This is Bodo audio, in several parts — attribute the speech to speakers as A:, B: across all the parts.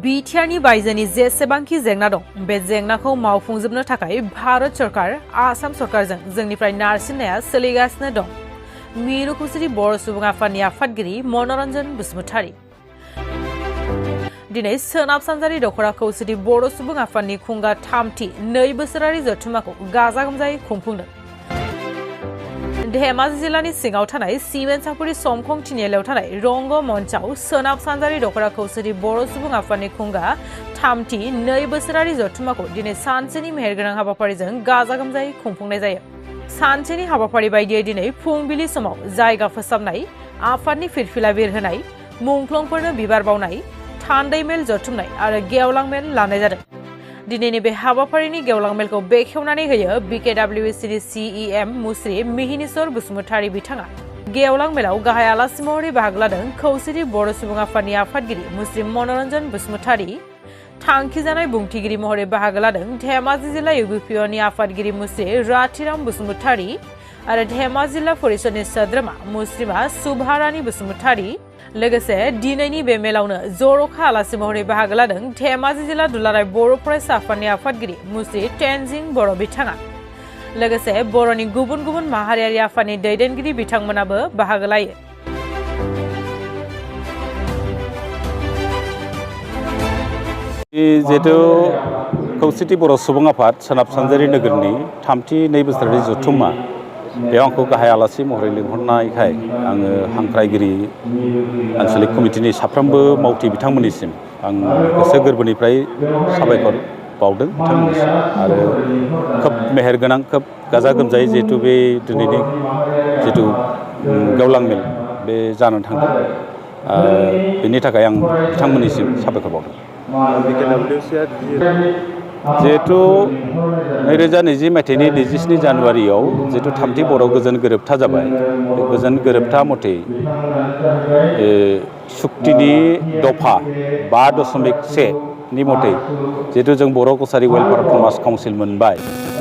A: बिटिआरनि बायजोनि जेसेबांखि जेंना दं बे जेंनाखौ मावफुंजोबनो थाखाय भारत सरकार आसाम सरकारजों जोंनिफ्राय नारसिननाया सोलिगासिनो दं। मिरु खौसेथि बर' सुबुं आफादनि आफादगिरि मनरन्जन बसुमतारी दिनै सोनाब सानजारि दख'रा खौसेथि बर' सुबुं आफादनि खुंगा थामथि 2 बोसोरारि जथुम्माखौ गाजा गोमजायै खुंफुंदों। धेमाजि जिल्लानि सिङाव थानाय सिमेन्ट-सापुरि समखं थिनियालियाव थानाय रंग मन्चआव सोनाब सानजारि दख'रा खौसेथि बर' सुबुं आफादनि खुंगा थामथि 2 बोसोरारि जथुम्माखौ दिनै सानसेनि मेहेरगोनां हाबाफारिजों गाजा गोमजायै खुंफुंनाय जायो। सानसेनि हाबाफारि बायदियै दिनै फुंबिलि समाव जायगा फोसाबनाय, आफादनि फिरफिला बिरहोनाय, मुंख्लंफोरनो बिबार बावनाय, थान्दै मेल जथुमनाय आरो गेवलां मेल लानाय जादों। दिनैनि बे हाबाफारिनि गेवलां मेलखौ बेखेवनानै होयो बिकेडब्लिउएसिनि सिइएम मुस्रि मिहिनीश्वर बसुमतारी बिथाङा। गेवलां मेलाव गाहाय आलासि महरै बाहागो लादों खौसेथि बर' सुबुं आफादनि आफादगिरि मुस्रि मनरन्जन बसुमतारी। थांखिजानाय बुंथिगिरि महरै बाहागो लादों धेमाजि जिल्ला इउबिपिअनि आफादगिरि मुस्रि राथिराम बसुमतारी आरो धेमाजि जिल्ला परिषदनि सोद्रोमा मुस्रिमा सुभारानी बसुमतारी। लोगोसे दिनैनि बे मेलावनो जर'खा आलासि महरै बाहागो लादों धेमाजि जिल्ला दुलाराय बर' फरायसा आफादनि आफादगिरि मुस्रि टेनजिं बर' बिथाङा। लोगोसे बर'नि गुबुन गुबुन माहारियारि आफादनि दैदेनगिरि बिथांमोनाबो बाहागो लायो।
B: जिहेतु खौसेथि बर' सुबुं आफाद सोनाब सानजारि नोगोरनि थामथि 2 बोसोरारि जथुम्मा बेयाव आंखौ गाहाय आलासि महरै लिंहरनायखाय आङो हांख्रायगिरि आनसलिक कमिटिनि साफ्रोमबो मावथि बिथांमोननिसिम आं गोसो गोरबोनिफ्राय साबायखर बावदों बिथांमोननिसिम। आरो खोब मेहेरगोनां खोब गाजा गोमजायै जिहेतु बे दिनैनि जिहेतु गेवलां मेल बे जानो थांदों, बेनि थाखाय आं बिथांमोननिसिम साबायखर बावदों। जिहेतु 2020 मायथाइनि 27 जानुवारियाव जिहेतु थामथि बर' गोजोन गोरोबथा जाबाय। बे गोजोन गोरोबथा मथे सुक्तिनि दफा 5.1 नि मथे जिहेतु जों बर' कसारि वेलफेयार अट'नमास काउन्सिल मोनबाय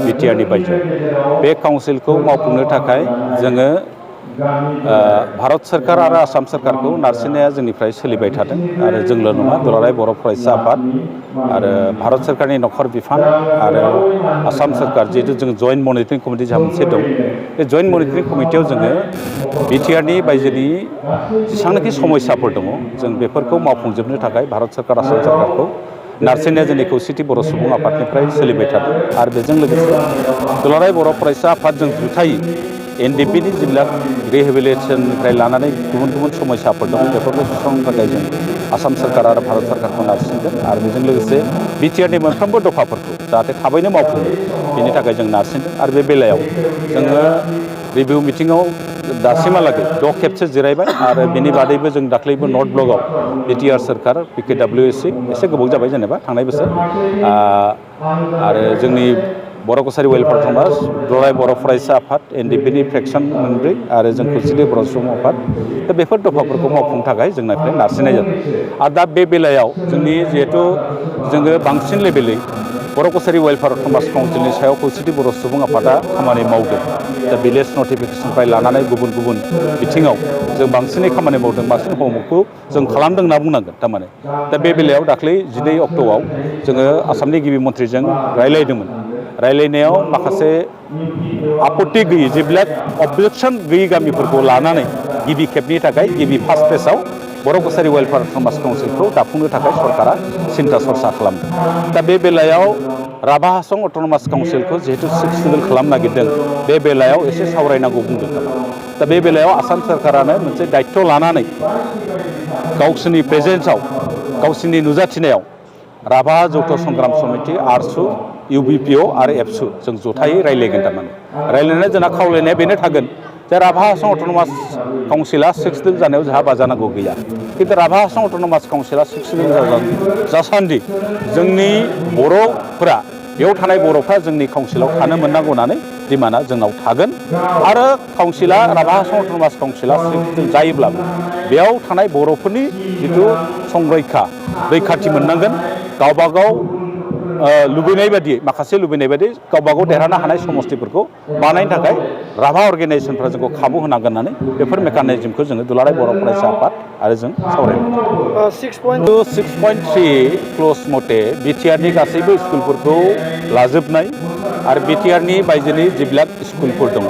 B: बिटिआरनि बायजोआव। बे काउन्सिलखौ मावफुंनो थाखाय जोङो भारत सरकार आरो आसाम सरकारखौ नारसिननाया जोंनिफ्राय सोलिबाय थादों। आरो जोंल' नङा, दुलाराय बर' फरायसा आफाद आरो भारत सरकारनि नखर बिफान आरो आसाम सरकार जिहेतु जों जइन्ट मनिटरिं कमिटि जोंहा मोनसे दं। बे जइन्ट मनिटरिं कमिटियाव जोङो बिटिआरनि बायजोनि जेसेबांनाखि समस्याफोर दङ जों बेफोरखौ मावफुंजोबनो थाखाय भारत सरकार आसाम सरकारखौ नारसिननाया जोंनि खौसेथि बर' सुबुं आफादनिफ्राय सोलिबाय थादों। आरो बेजों लोगोसे दुलाराय बर' फरायसा आफादजों जुथायै एनडिपिनि जिल्ला रिहेबिलिटेसननिफ्राय लानानै गुबुन गुबुन समस्याफोर दं, बेफोरखौ सुस्रांनो थाखाय जों आसाम सरकार आरो भारत सरकारखौ नारसिनगोन। आरो बेजों लोगोसे बिटिआरनि मोनफ्रोमबो दफाफोरखौ जाहाथे थाबैनो मावफुङो बेनि थाखाय जों नारसिनदों। आरो बे बेलायाव जोङो रिभिउ मिटिङाव दासिमहालागै 6 खेबसो जिरायबाय। आरो बेनि बादैबो जों दाख्लैबो नर्थ ब्लकआव बिटिआर सरकार बिकेडब्लिउएसि एसे गोबाव जाबाय जेनेबा थांनाय बोसोर, आरो जोंनि बर' कसारि वेलफेयार अट'नमास, दुलाराय बर' फरायसा आफाद, एनडिपिनि फ्रेक्सन 4 आरो जों खौसेथि बर' सुबुं आफाद, दा बेफोर दफाफोरखौ मावफुंनो थाखाय जोंनिफ्राय नारसिननाय जादों। आरो दा बे बेलायाव जोंनि जिहेतु जोङो बांसिन लेभेलै बर' कसारि वेलफेयार अट'नमास काउन्सिलनि सायाव खौसेथि बर' सुबुं आफादा खामानि मावदों। दा भिलेज नटिफिकेसननिफ्राय लानानै गुबुन गुबुन बिथिङाव जों बांसिनै खामानि मावदों, बांसिन हमवर्कखौ जों खालामदों होनना बुंनांगोन थारमाने। दा बे बेलायाव दाख्लै 12 अक्ट'आव जोङो आसामनि गिबि मन्थ्रिजों रायलायदोंमोन। रायलायनायाव माखासे आपत्ति गैयै जेब्लाक अबजेक्सन गैयै गामिफोरखौ लानानै गिबि खेबनि थाखाय गिबि फार्स्ट फेजआव बर' कसारि वेलफेयार अट'नमास काउन्सिलखौ दाफुंनो थाखाय सरकारा सिन्था सरसा खालामदों। दा बे बेलायाव राभा हासं अट'नमास काउन्सिलखौ जिहेतु 6 सिडुल खालामनो नागिरदों, बे बेलायाव एसे सावरायनांगौ बुंदों थारमाने। दा बे बेलायाव आसाम सरकारानो मोनसे दायित्व लानानै गावसोरनि प्रेजेन्सआव गावसोरनि नुजाथिनायाव राभा जौथ संग्राम समिति, आरसु, इउबिपिअ आरो एबसु जों जथायै रायलायगोन थारमाने। रायलायनानै जोंना खावलायनाया बेनो थागोन जे राभा हासं अट'नमास काउन्सिला 6 सिडुल जानायाव जोंहा बाजानांगौ गैया। खिन्थु राभा हासं अट'नमास काउन्सिला 6 सिडुल जासान्दि जोंनि बर'फोरा, बेयाव थानाय बर'फ्रा जोंनि काउन्सिलाव थानो मोननांगौ होननानै डिमान्डआ जोंनाव थागोन। आरो काउन्सिला राभा हासं अट'नमास काउन्सिला 6 सिडुल जायोब्लाबो बेयाव थानाय बर'फोरनि जिथु संरैखाथि मोननांगोन, गावबागाव लुबैनाय बायदि माखासे लुबैनाय बायदि गावबागाव देरहानो हानाय समस्थिफोरखौ बानायनो थाखाय राभा अर्गेनाइजेसनफ्रा जोंखौ खाबु होनांगोन होननानै बेफोर मेकानिजमखौ जोङो दुलाराय बर' फरायसा आफाद आरो जों सावरायबाय 6.3 क्ल'ज मथे बिटिआरनि गासैबो स्कुलफोरखौ लाजोबनाय आरो बिटिआरनि बायजोनि जिब्लाक स्कुलफोर दङ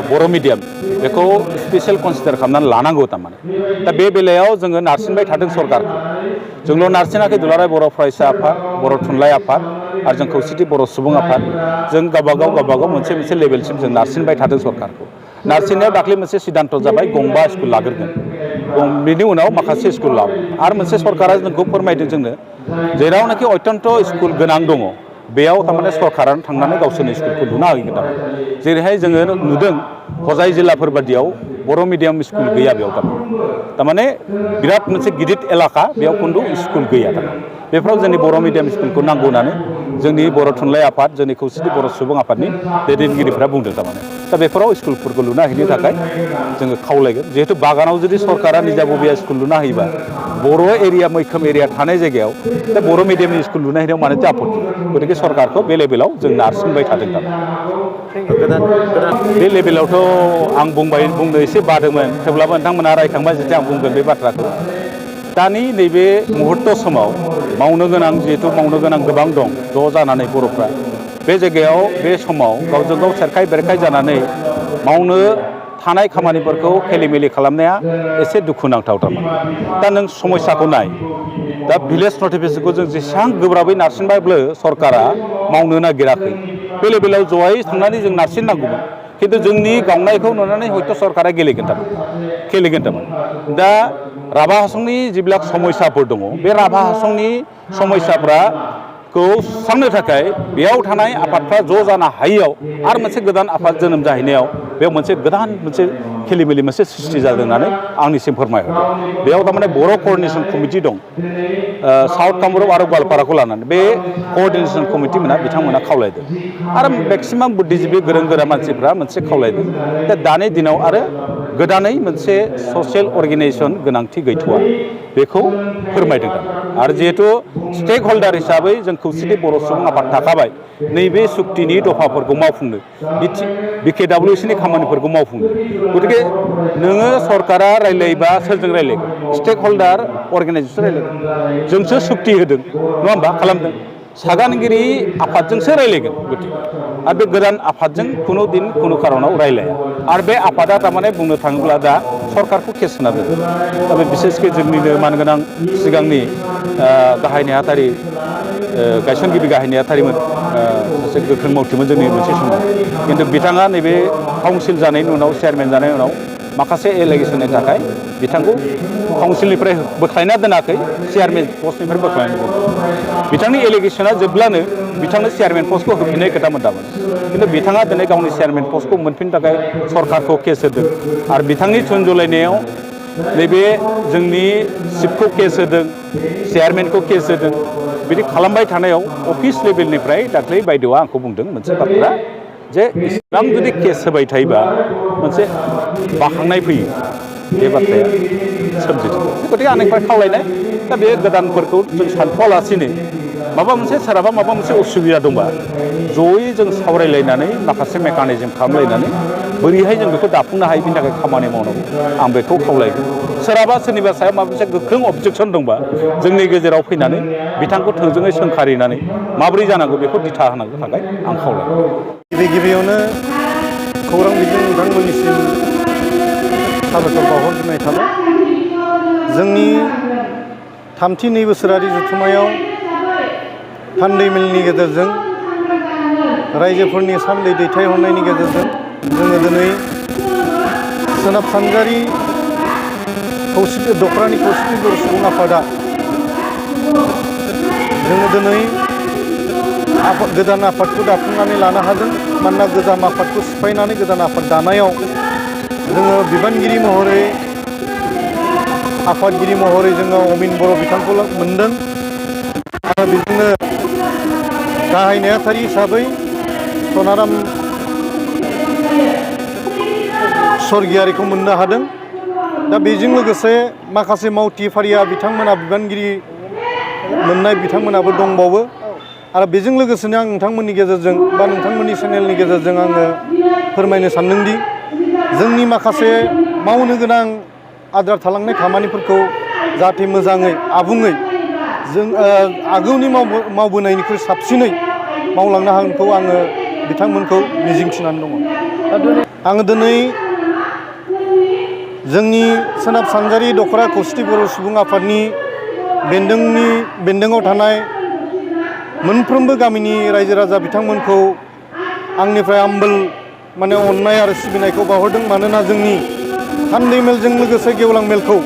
B: बर' मिडियाम बेखौ स्पेसियेल कनसिडार खालामनानै लानांगौ थारमाने दा बे बेलायाव जोङो नारसिनबाय थादों सरकारखौ जोंल' नारसिनाखै दुलाराय बर' फरायसा आफाद बर' थुनलाइ आफाद आरो जों खौसेथि बर' सुबुं आफाद जों गावबागाव मोनसे लेभेलसिम जों नारसिनबाय थादों सरकारखौ नारसिननायाव दाख्लै मोनसे सिद्धान्त जाबाय गंबा स्कुल लाग्रोगोन बिनि उनाव माखासे स्कुल लाव आरो मोनसे सरकारा जोंखौ फोरमायदों जोंनो जेरावनाखि अत्यन्त स्कुल गोनां दङ बेयाव थारमाने सरकारानो थांनानै गावसोरनि स्कुलखौ लुना होगोन थारमाने जेरैहाय जोङो नुदों हजाय जिल्लाफोर बादियाव बर' मिडियाम स्कुल गैया बेयाव थारमाने बिराद मोनसे गिदिर एलाका बेयाव खिन्थु स्कुल गैया थारमाने बेफोराव जोंनि बर' मिडियाम स्कुलखौ नांगौ होननानै जोंनि बर' थुनलाइ आफाद जोंनि खौसेथि बर' सुबुं आफादनि दैदेनगिरिफ्रा बुंदों थारमाने दा बेफोराव स्कुलफोरखौ लुना हैनो थाखाय जोङो खावलायगोन जिहेतु बागानाव जुदि सरकारा निजा बबेया स्कुल लुना होयोबा बर' एरिया मैखोम एरिया थानाय जायगायाव दा बर' मिडियामनि स्कुल लुना हैनायाव मानोथो आपत्ति गतिके सरकारखौ बे लेभेलाव जों नारसिनबाय थादों बे लेभेलावथ' आं बुंनो एसे बादोंमोन थेवब्लाबो नोंथांमोना रायखांबाय जेथिया आं बुंगोन बे बाथ्राखौ दानि नैबे मुहुर्त समाव मावनो गोनां जिहेतु मावनो गोनां गोबां दं ज' जानानै बर'फ्रा बे जायगायाव बे समाव गावजों गाव सेरखाय बेरखाय जानानै मावनो थानाय खामानिफोरखौ खेलिमेलि खालामनाया एसे दुखुनांथाव थारमाने दा नों समस्याखौ नाय दा भिलेज नटिफिकेसनखौ जों जेसेबां गोब्राबै नारसिनबायब्लो सरकारा मावनो नागिराखै बे लेभेलाव जयै थांनानै जों नारसिननांगौमोन खिन्थु जोंनि गावनायखौ नुनानै हयथ' सरकारा गेलेगोन थारमाने दा राभा हासंनि जिবিলাক समस्याफोर दङ बे राभा हासंनि समस्याफोरखौ सुस्रांनो थाखाय बेयाव थानाय आफादफ्रा ज' जानो हायैयाव आरो मोनसे गोदान आफाद जोनोम जाहैनायाव बेयाव मोनसे गोदान मोनसे खेलिमेलि मोनसे सृष्टि जादों होननानै आंनिसिम फोरमायहरदों बेयाव थारमाने बर' कअर्डिनेसन कमिटि दं साउथ कामरुप आरो गवालपाराखौ लानानै बे कअर्डिनेसन कमिटि बिथांमोना खावलायदों आरो मेक्सिमाम बुद्धिजिबि गोरों गोरा मानसिफ्रा मोनसे खावलायदों दा दानि दिनाव आरो गोदानै मोनसे ससियेल अर्गेनाइजेसन गोनांथि गैथ'वा बेखौ फोरमायदों आरो जिहेतु स्टेक हल्डार हिसाबै जों खौसेथि बर' सुबुं आफाद थाखाबाय नैबे सुक्तिनि दफाफोरखौ मावफुंनो BKWCनि खामानिफोरखौ मावफुंनो गतिके नोङो सरकारा रायलायोबा सोरजों रायलायगोन स्टेक हल्डार अर्गेनाइजेसन रायलायगोन जोंसो सुक्ति होदों नङा होमबा खालामदों सागानगिरि आफादजोंसो रायलायगोन गतिके आरो बे गोदान आफादजों खुनु दिन खुनु कारनाव रायलाया आरो बे आफादा थारमाने बुंनो थाङोब्ला दा सरकारखौ केस होना दोनो दा बे बिसेसके जोंनिनो मानगोनां सिगांनि गाहाय नेहाथारि गायसनगिरि गाहाय नेहाथारिमोन सासे गोख्रों मावथिमोन जोंनि मोनसे समाव खिन्थु बिथाङा नैबे काउन्सिल जानायनि उनाव चेयारमेन जानायनि उनाव माखासे एलिगेसननि थाखाय बिथांखौ काउन्सिलनिफ्राय बोख्लायना दोनाखै चेयारमेन पस्टनिफ्राय बोख्लायना दोनो बिथांनि एलिगेसना जोबब्लानो बिथांनो चेयारमेन पस्टखौ होफिननाय खोथा मोनदामोन खिन्थु बिथाङा दिनै गावनि चेयारमेन पस्टखौ मोनफिननो थाखाय सरकारखौ केस होदों आरो बिथांनि थुनजुलायनायाव नैबे जोंनि चिफखौ केस होदों चेयारमेनखौ केस होदों बिदि खालामबाय थानायाव अफिस लेभेलनिफ्राय दाख्लै बायदेवआ आंखौ बुंदों मोनसे बाथ्रा जे इसिबां जुदि केस होबाय थायोबा मोनसे बाखांनाय फैयो बे बाथ्राया सोमजिदों गतिके आंनिफ्राय खावलायनाय दा बे गोदानफोरखौ जों सानथ'वालासिनो माबा मोनसे सोरहाबा माबा मोनसे उसुबिदा दंबा जयै जों सावरायलायनानै माखासे मेकानिजम खालामलायनानै बोरैहाय जों बेखौ दाफुंनो हायो बिनि थाखाय खामानि मावनांगौ आं बेखौ खावलायगोन सोरहाबा सोरनिबा सायाव माबा मोनसे गोख्रों अबजेक्सन दंबा जोंनि गेजेराव फैनानै बिथांखौ थोंजोङै सोंखारिनानै माबोरै जानांगौ बेखौ दिथा होनांगौ थाखाय आं खावलायगोन
C: गिबियावनो खौरां बिजों नोंथांमोननिसिम साबायखर बावहरग्रोनाय थाबाय जोंनि थामथि नै बोसोरारि जथुम्मायाव थान्दै मेलनि गेजेरजों रायजोफोरनि सान्दै दैथायहरनायनि गेजेरजों जोङो दिनै सोनाब सानजारि दखरानि खौसेथि बर' सुबुं आफादा जोङो दिनै गोदान आफादखौ दाफुंनानै लानो हादों मानोना गोजाम आफादखौ सिफायनानै गोदान आफाद दानायाव जोङो बिबानगिरि महरै आफादगिरि महरै जोङो अमिन बर' बिथांखौ मोनदों आरो बिदिनो गाहाय नेहाथारि हिसाबै सनाराम स्वर्गियारिखौ मोननो हादों दा बेजों लोगोसे माखासे मावथि फारिया बिथांमोना बिबानगिरि मोननाय बिथांमोनाबो दंबावो आरो बेजों लोगोसेनो आं नोंथांमोननि गेजेरजों बा नोंथांमोननि चेनेलनि गेजेरजों आङो फोरमायनो सानदोंदि जोंनि माखासे मावनो गोनां आद्रा थालांनाय खामानिफोरखौ जाहाथे मोजाङै आबुङै जों आगोलनि मावबोनायनिख्रुइ साबसिनै मावलांनो हागोनखौ आङो बिथांमोनखौ मिजिंथिनानै दङ। आङो दिनै जोंनि सोनाब सानजारि दख'रा खौसेथि बर' सुबुं आफादनि बेन्दोङाव थानाय मोनफ्रोमबो गामिनि रायजो राजा बिथांमोनखौ आंनिफ्राय आम्बोल माने अननाय आरो सिबिनायखौ बावहरदों। मानोना जोंनि थान्दै मेलजों लोगोसे गेवलां मेलखौ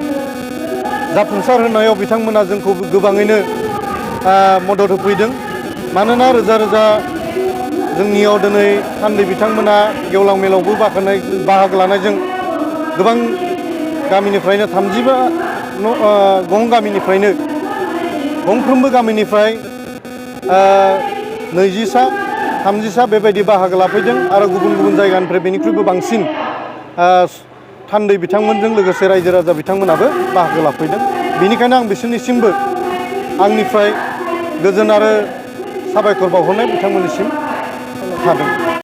C: जाफुंसार होनायाव बिथांमोना जोंखौ गोबाङैनो मदद होफैदों। मानोना रोजा रोजा जोंनियाव दिनै थान्दै बिथांमोना गेवलां मेलावबो बाहागो लानायजों गोबां गामिनिफ्रायनो 35 गामिनिफ्रायनो गंफ्रोमबो गामिनिफ्राय 20सा 30सा बेबायदि बाहागो लाफैदों आरो गुबुन गुबुन जायगानिफ्राय बेनिख्रुइबो बांसिन थान्दै बिथांमोनजों लोगोसे रायजो राजा बिथांमोनाबो बाहागो लाफैदों। बेनिखायनो आं बिसोरनिसिमबो आंनिफ्राय गोजोन आरो साबायखर बावहरनाय बिथांमोननिसिम थादों।